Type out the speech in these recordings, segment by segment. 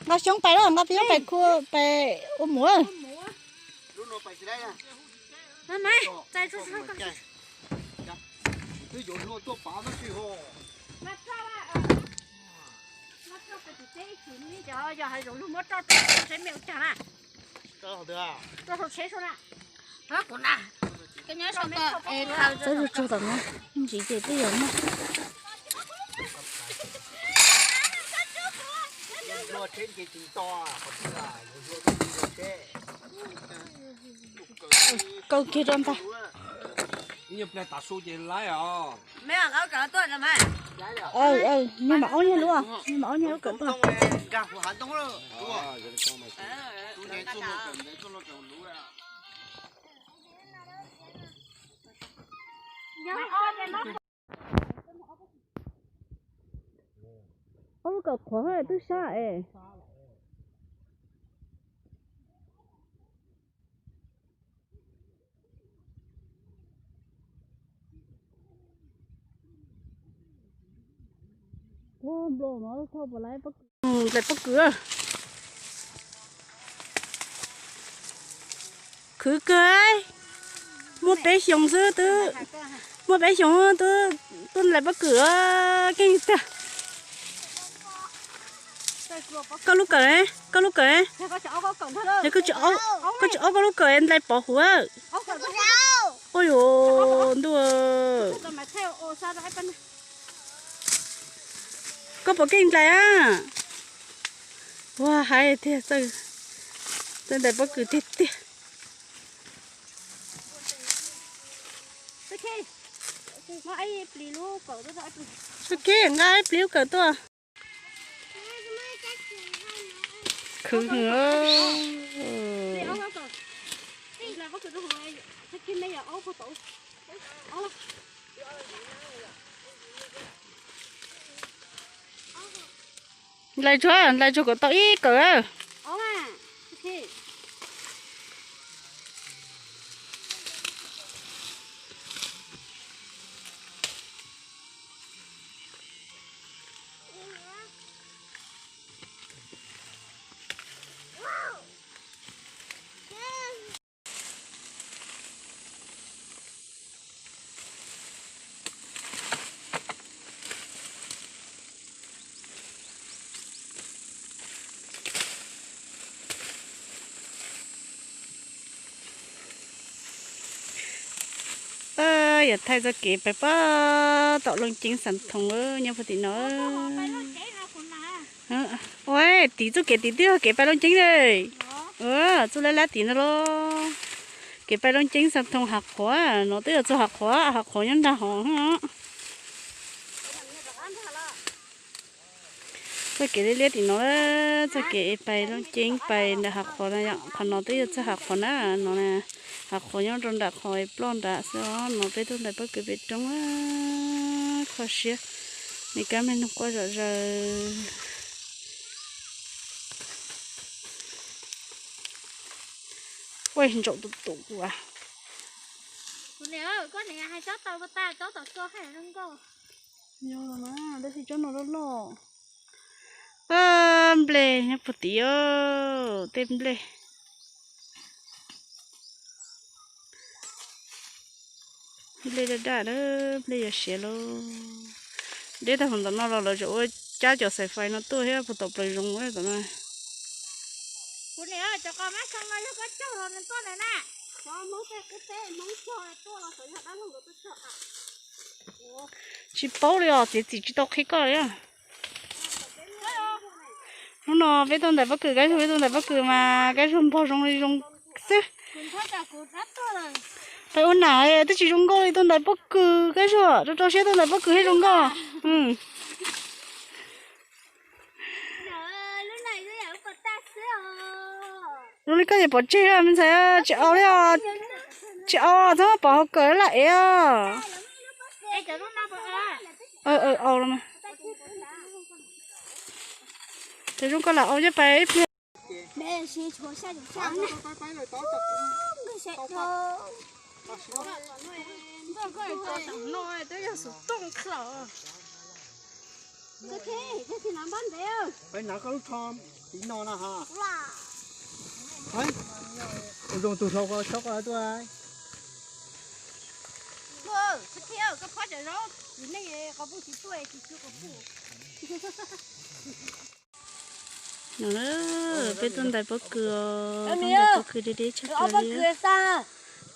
Nqa xyoob pais lawm, nqa xyoob pais khu pais ua mov. Txawb tsuag tsuag tom no, ntsis ces twb yog noj. Kaw kiag rau ntag. Niag mam aub niag lub, niag mam aub niag lub kawm tuaj. Ob lub kawm qhuav twb sab es. Nplaim pob kws. Khwv kawg, muaj peb xyoo xwb twb, muaj peb xyoo twb tuaj nplaim pob kws keej tiag. Koj lub kawm, koj lub kawm, yog koj tsis aub koj lub kawm nplaim pov huv. Ua yuav ntuj. Koj puas keej nplaim a? Ua haib tiag, txawj nplaim pob kws tiag tiag. Xwb khib, nqa ib plis lub kawm tuaj. Khwv. Nplaim tsuag, nplaim tsuag kom tau ib kawm. Yog thaij txoj kev pais pab tom Looj Ceeb Xas Thoo nyob puag tim no. Ua tim txoj kev tim twb yog kev pais Looj Ceeb ne. Txoj lab lab tim no los. Kev pais Looj Ceeb Xas Thoo Hav Qhuav no twb yog txoj hav qhuav, hav qhuav nyob nrag hov. Txoj kev liab liab tim no, txoj kev pais Looj Ceeb pais ntawm hav qhuav no yom, qhov no twb yog txoj hav qhuav na no. Hav qhuav nyob rau nram qhov ploj nram xwb os, no peb tuaj ntais pob kws pem roob. Kho siab, me kab me noog quaj zom zaws. Quaj ntsaum tus tus kuv. Yog los mas, tab sis tsob no loj loj. Nplej nyob puag tim, tej nplej. Nplej daj daj, nplej yuav siav lauj. Deb tag hauv ntawm no los lawv tseem ua cab cov xais fais no tuaj thiab puag tom plaws zoov tom no. Tsis paub li os, txiav txim tsis tau qhia koj li. Hnub no peb tuaj ntais pob kws, Kab Zuag peb tuaj ntais pob kws mas Kab Zuag npog zoo li zoo xwb. Peb ua nam twb tsis zoo nkauj li tuaj ntais pob kws, Kab Zuag rau rau siab tuaj ntais pob kws thiaj zoo nkauj. Zoo li koj ces pov tseg me ntxhais, tsis au li os. Tsis au, txhob pov hauv kawm laj ev os. Au los mas. Ces zoo koj lam au coj pais ib pliag. Peb hnav koj lub tsho tiv no na ha. Ua zoo tus hlau ko txhob koj tuaj. No, peb tuaj ntais pob kws os, tuaj ntais pob kws deb deb tshaj plaws li.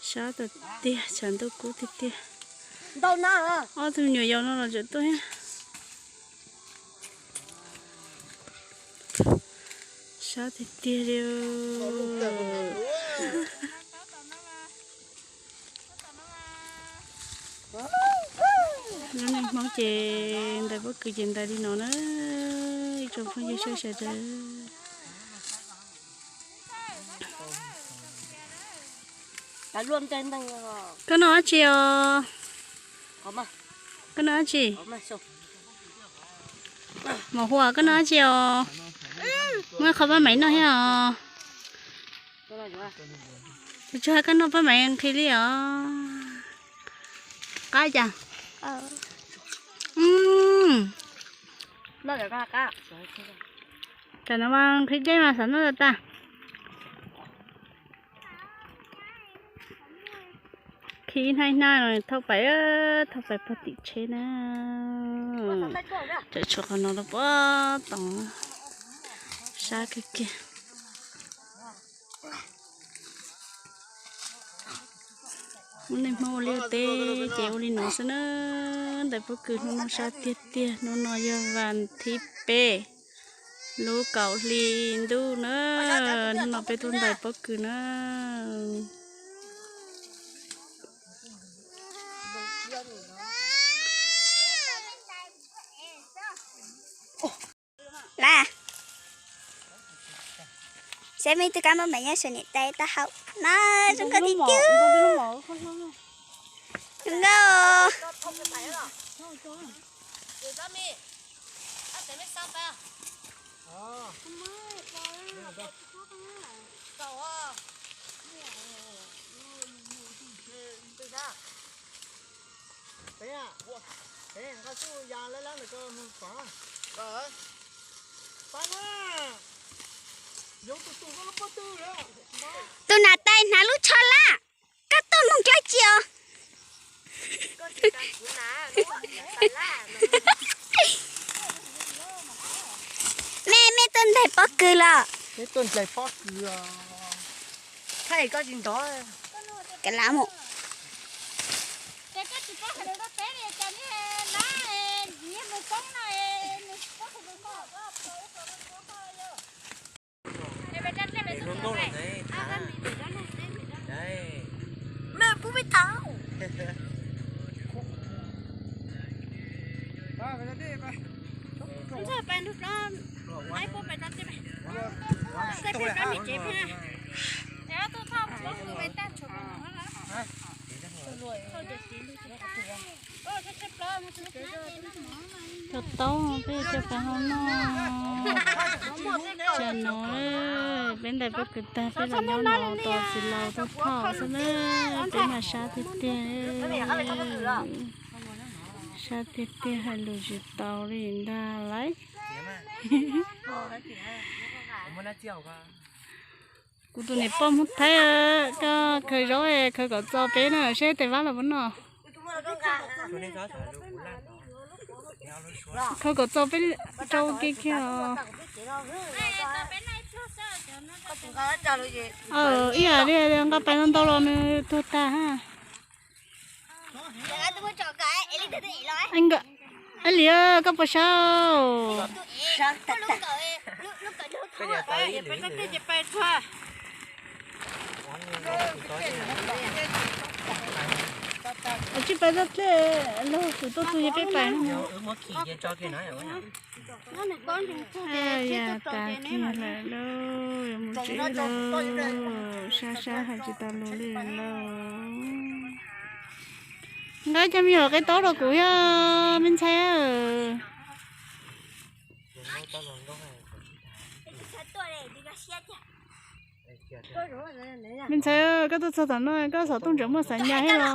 Sab tiag tiag, tshav ntuj kub tiag tiag. Ob tug me nyuam yaus no los tseem tuaj thiab. Sab tiag tiag li. Lub neej Hmoob ces ntais pob kws ces ntais li no na, ib tsoom phooj ywg sawv daws. Koj noj dab tsi os? Koj noj dab tsi? Maum Huas, koj noj dab tsi os? Muaj qhov paj maiv noj thiab os. Tsis hais koj noj paj maiv nqhis li os. Qab cas? Tam no mas nqhis dej mas xav noj tag. Khi ib hnab ib hnab no thauj pais, thauj pais pog tim tsheb na. Tseem tshuav qhov no rau puag tod, sab kawg kiag. Lub neej Hmoob ua liaj teb ces ua li no xwb na. Ntais pob kws hnub no sab tiag tiag, hnub no yog vas thib peb, lub kaum hli ntuj na. Hnub no peb tuaj ntais pob kws na. Lawm, saib muaj ib tug kab npauj npaim nyob saum niam tais taub hau no, zoo nkauj tiag tiag. Zoo nkauj. Tus nam tais hnav lub tsho laj, koj tuaj mus dlaab tsi os? Mej, mej tuaj ntais pob kws los? Tuaj ntais pob kws. Kav lab mus. Cov taub peb cov pais hau noj. Tsam no peb ntais pob kws tag peb los nyob no tos txiv laus tuaj thauj xwb na. Peb mas sab tiag tiag, sab tiag tiag hais lus tsis tau li ntag lauj. Kuv tus niam poj Hmoob Thaib, koj khaws zaub khaws kom txaus peb na, seb tes vab los puas noj. Khaws kom txaus peb rau kiag kiag os. Ib yam li nqa pais ntau ntau los nws tuag tag ha. Ib li koj puas sab? Tsis pais txog dlej, luag kuv tuaj txug yog peb pais. Yam tas kiag lawm lauj, yuav mus tsev lauj, sab sab hais tsis tau lus li lauj. Nqa cov me nyuam qe taub rau kuv thiab me ntxhais. Me ntxhais, koj tuaj txog tom no koj xov tooj tseem muaj xav nyas thiab los?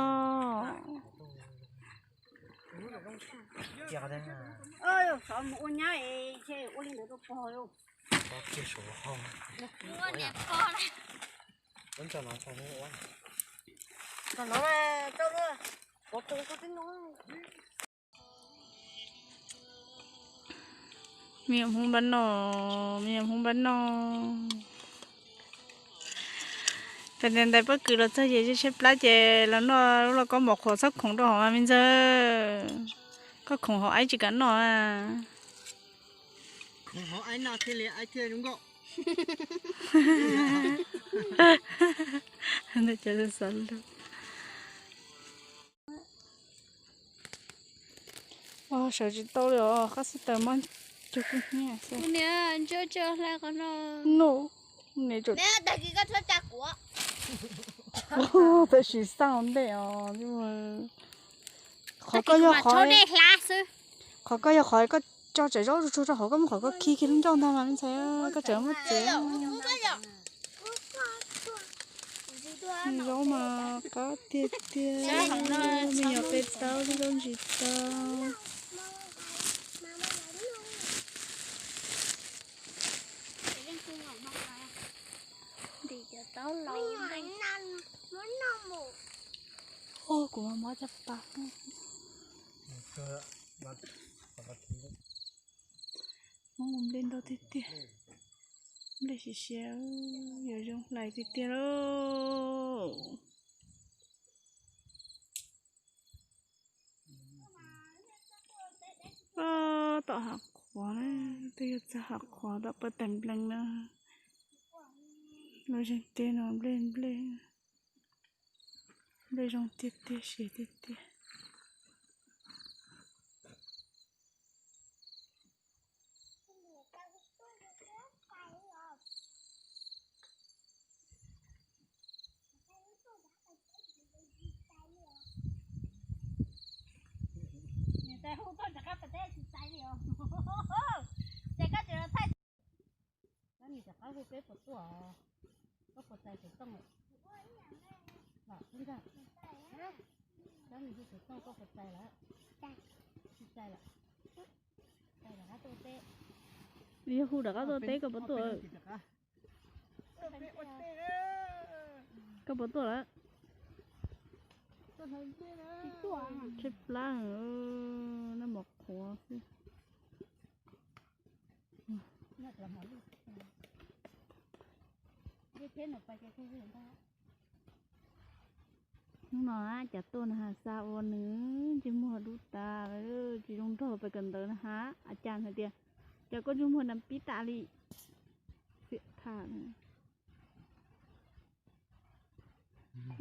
Me nyuam Hmoob npab no, me nyuam Hmoob npab no. Pem ntawd pob kws los txog ces tshaib plab ces los noj lub lauj kaub mov qhuav txhob khoom rau hauv mas me ntxhais. Koj khoom hauv aib tsis kam noj. Sawv tsis tau li os, qab xib taws mob cug kub hnyiab xwb. No, tab sis xaj ua ntej os. Qhov koj yog qhov, qhov koj yog qhov koj tso tsam zaub tsuag rau hauv, koj muab qhov koj khi khi lub ncauj ntag mas me ntxhais, koj tseem muaj txiav. Zaub mas qab tiag tiag, me nyuam peb taub, zaub ntsis taub. Kuv mob caj pas. Muab nplej ntau tiag tiag, nplej siav siav, yuav zoo hlais tiag tiag lauj. Tom hav qhuav na, twb yog txog hav qhuav tom pawg tais nplees na. Lub zeeg teb no nplej nplej, nplej zoo tiag tiag siav tiag tiag. Tab nis rov qab hu peb puas tuaj, koj puas txais xov tooj lawm? Tab nis hu xov tooj koj puas txais lawm? Tsis txais lawm. Yog hu rov qab tuaj teb koj puas tuaj? Koj puas tuaj lawm? Tshaib plab, noj mov qhuav xwb. Hnub no cas tuaj na has xa ua nws ntsej muag dub tas, tsis zoo nraug pais kawm ntawv na has. A cas hais tias, cas koj ntsej muag nas pib tas li. Xiam tham.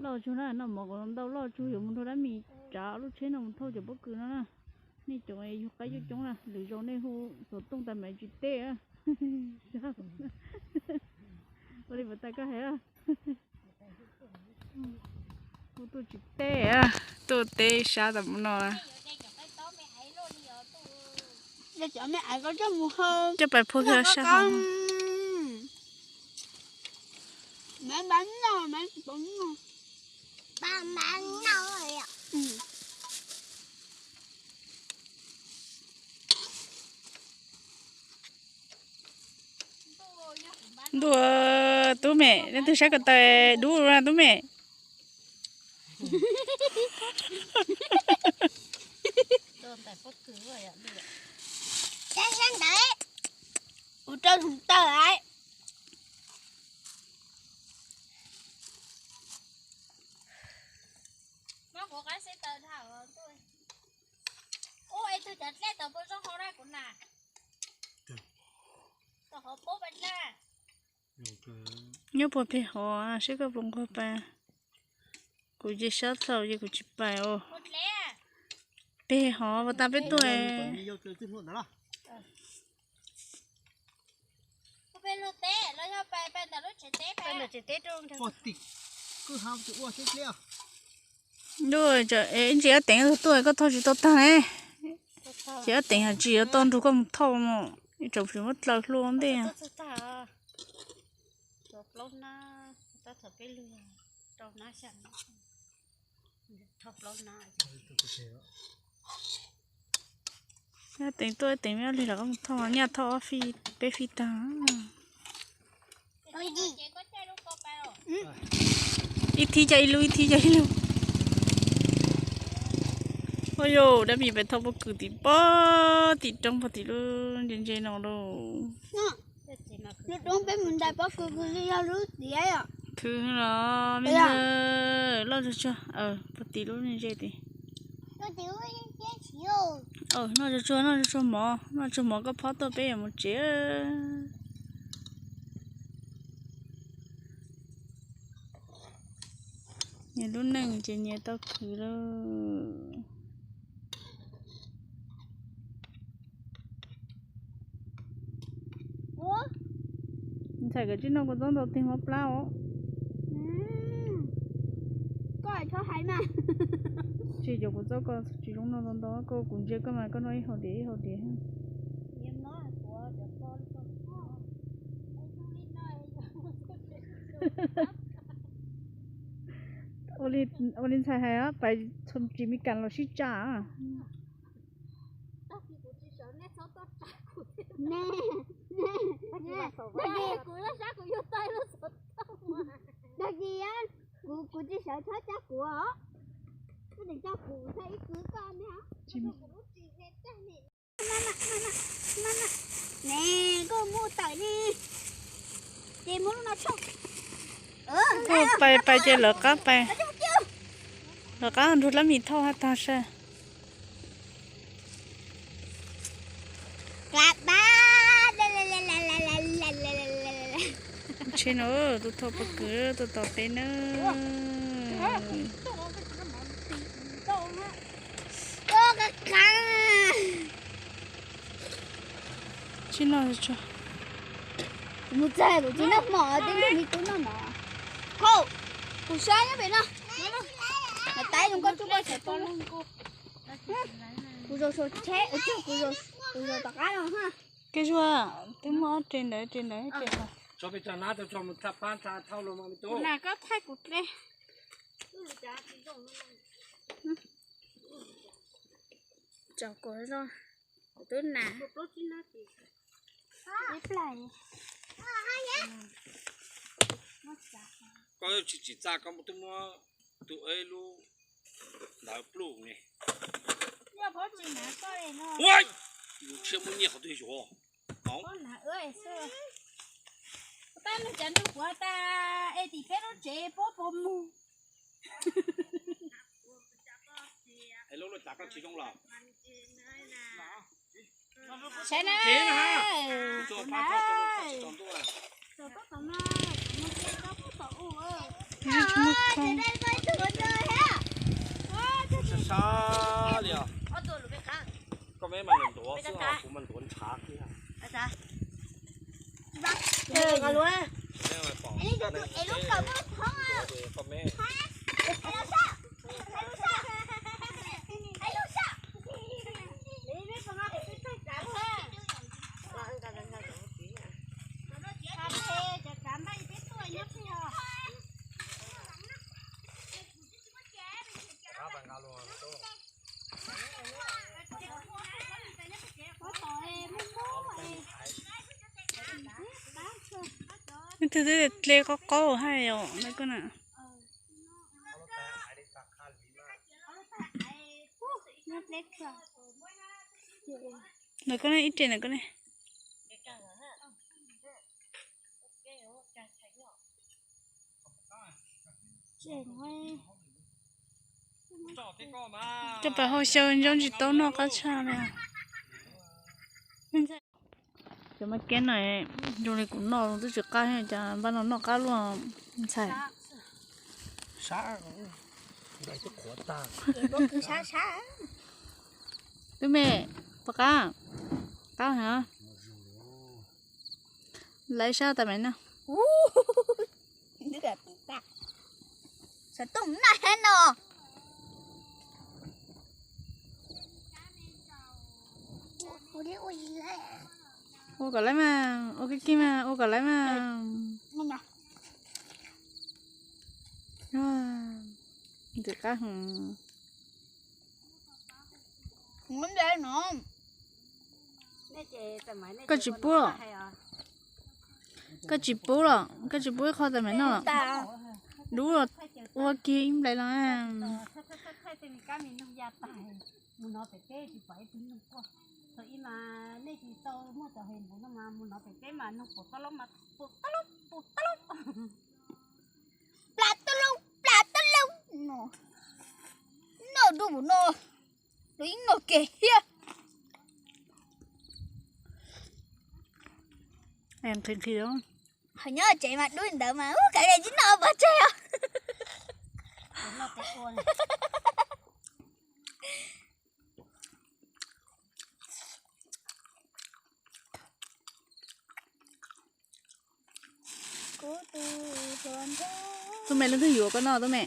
Loj tsug na, noj mov kom ntau, loj tsug yuav mus nrog dab mis tsav lub tsheb no mus thauj cov pob kws no na. Nej cov yug qaib coob coob na, lwm zaus nej hu xov tooj tas mam tsis teb. Ua li puas tas koj hais? Hu tuaj tsis teb, tuaj teb sab tas mus no. Coj pais phua kiag sab hauv. Ntuj, tub me, leej twg saib ko taw dub na tub me. Ua rau hluv taws lawm. Ua, es tus cov dlej tau pov zoo hauv na kuv na. Tau hauv pov pais na. Nyob puag pem hov seb koj puas nquag pais. Kuv ces sab txhaum ces kuv tsis pais os. Pem hov puas tas peb tuaj. Ntuj, ib ntsis ob teev tuaj koj thauj tsis tau tag ne. Ces ob teev hais tsis yuav tau nrug koj mus thauj no, ib tsoom tsis muab dlaws hlua ntej. Tsis txog tag. Plaub hnab, Thaum peb lug rau nab xya nab, thauj plaub nab. Teev tuaj teev me ob lig los koj mus thauj, nyaj thauj ob fij peb fij tag. Ib thib coj ib lub, ib thib coj ib lub. Ua yus dab mis pais thauj pob kws tim pog tim roob pog tim lub ntse ntse no lauj. Lub roob peb mus ntais pob kws kuj yog lub tiav. Khwv los me ntxhais, loj tsuag tsuag, pog tim lub ntse tid. Noj tsuag tsuag, noj tsuag tsuag mov, noj tsuag mov koj phob tuaj peb yuav mus tsev. Nyias lub neej ces nyias tau khwv lauj. Ntxhais, koj tsis noj kuv txob ntoo tig mob plab os. Koj txhob hais mas. Tsis, cov kuv txob koj tsis zoo noj ntau ntau, koj kuv ntsia koj mas koj noj ib hau diav ib hau diav. Ua li ntxhais hais, pais tsis me kas los sib tsa. Tag kis kuv tsis sawv txhob tsa kuv os. Koj tseem tsa kuv txhob ib kwv koj ne. Ne, koj muab tawm ne, ces muab lub no tshooj. Pais pais ces lawv qab pais, lawv qab nrug lab mis thauj hab tag saib. Tsheb no, tus thauj pob kws tuaj tos peb nawb. Tsis noj tsuag. Kuv mus txog kuv tsis noj hmo, twb nrog me tub noj no. Hauj, kuv saib nyob pem no. Tais zoo nkauj tsuj koj tseem poob. Kuv zaum saum tsheb, kuv zaum tom qab no ha. Koj zuag, twb muaj ob re ntawd, re ntawd, re ntawd. Nas, koj thaij kuv dlej. Tsom kuv zog, kuv twb nas. Koj tsis tsim txaj koj twb muab tus ib lub ntawd pluj ne. Ua, yus tshiab muab nyiaj qhov twg yuav. Tab nug cov nug kuv tas es tim peb lub tsev puab puas mus. Saib na, na. Sab li os. Koj meb mas ntuav xwb, kuv mas ntuav ntshav kiag. Tus twb dle qaub qaub hais os, ntawm koj na. Ntawm koj ne, ib re ntawm koj ne. Cov pab hauj xyaw ntsob tsis tau noj qab tshaj li. Cov maj keb no zoo li kuv noj twb tsis qab, cas npaj no noj qab luaj ntxhais. Tub me, puas qab? Qab heev. Lawv sab tas me no. Xov tooj naj heev no. Ua kom lawv mas, ua kiag kiag mas, ua kom lawv mas. Ntxim qab heev. Koj tsis pub los? Koj tsis pub los? Koj tsis pub ib qho tas mam noj los? Dub los ua kiag ib nplais los. Plas tub lub, plas tub lub no. Noj dub mus no, dub ib no kiag thiab. Nqhis nqhis. Qhov nyob tsev mas dub ntawd mas ub, kav liam tsis noj pov tseg os. Tub me, leej twg yuav koj noj tub me?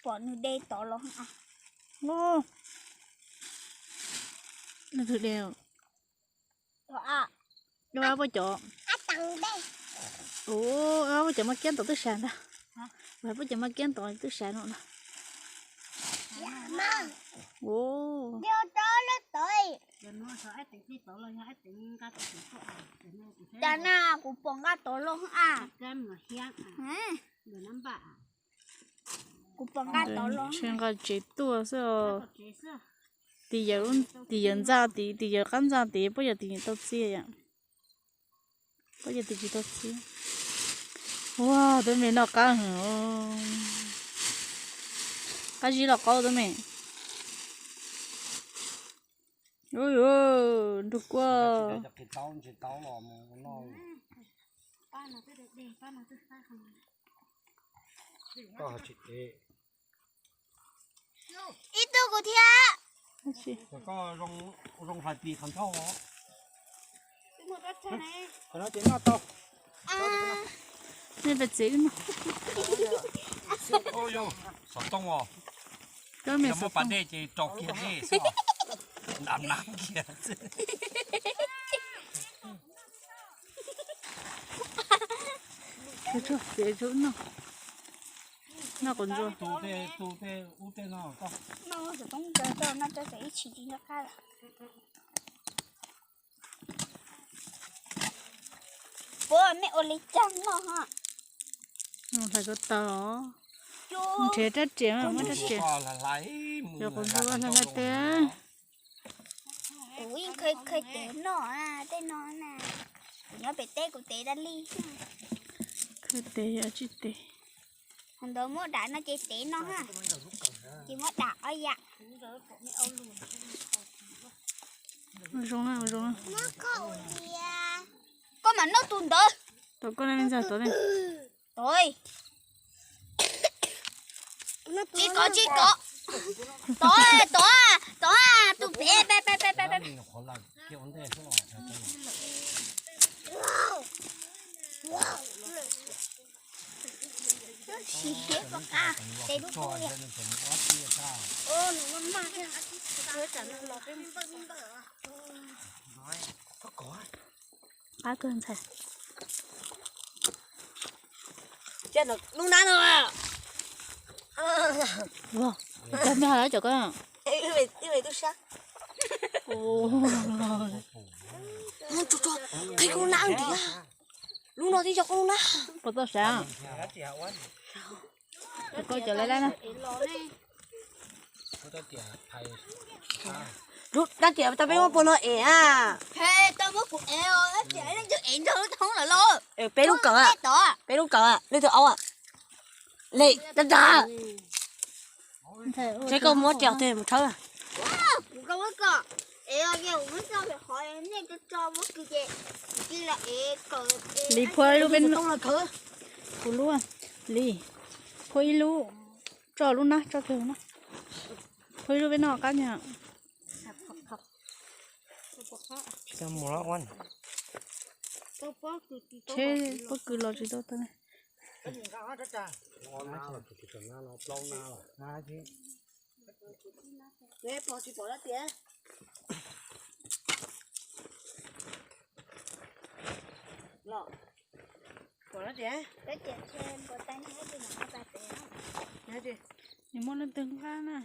Pom nws de tod los. Leej twg de? Ab puab cov, ab puab cov maj kiab tod twb sab ntag. Ab puab cov maj kiab tod twb sab no na. Cas na kuv pom nqa tod los a. Kuv pom nqa tod los. Nqa tsev tuaj xwb. Tim yawm, tim yawm ntxa tid, tim yawm qab ntxa tid puab yog tim yawm tau txia yom. Puab yog tim tsis tau txia. Ua, tub me noj qab heev. Qab zib los qaub tub me. Ub, nrug kuaj. Ib tug kuv thiab. Nej pais txiav wb noj. Xov tooj os. Yog muaj pas dej ces rau kiag dej xwb. Nab nab kiag. Txiav tsuag noj. Noj quav ntsuag. Puab mej ua li cas noj ha? Hlais ko taw os. Nrhiav rab riam, muab rab riam. Yog quav ntsuag hlais hlais teb. Kuv yeej khaws khaws tev noj tej no na. Kuv nyob pem teb kuv tev dab li. Khaws tev yog tsib tev. Hauv ntawd muab dam no ces tev no ha. Ces muab dam ob yam. Zoo na, zoo na. Koj mam noj tus ntawd. Tau koj na me ntxhais tod ne. Tod. Tsis kov, tsis kov. Tod, tod, tod, tus pem, pem, pem, pem, pem. Qab kawg ntxhais. Lub nab no. Ua, cov me hais cov ko. Qhib koj lub nab ntiav. Lub no twb yog koj lub nab. Puas tau sav? Koj cov lab lab na. Lub dab tiam tau peb muab puag no ev a. Tau muab kuv ev os, dab tiam leej twg ev nrog lub thoob lawm los. Peb lub kawm, peb lub kawm, leej twg aub a. Li dab dag. Seb koj muab riam twg mus rhawb. Li phua ib lub peb, kuv lub, Li phua ib lub, tso lub nab tso kiag na. Phua ib lub peb noj qab ntag. Tsheb pob kws los tsis tau tag. Nws muaj leej twg nqa na?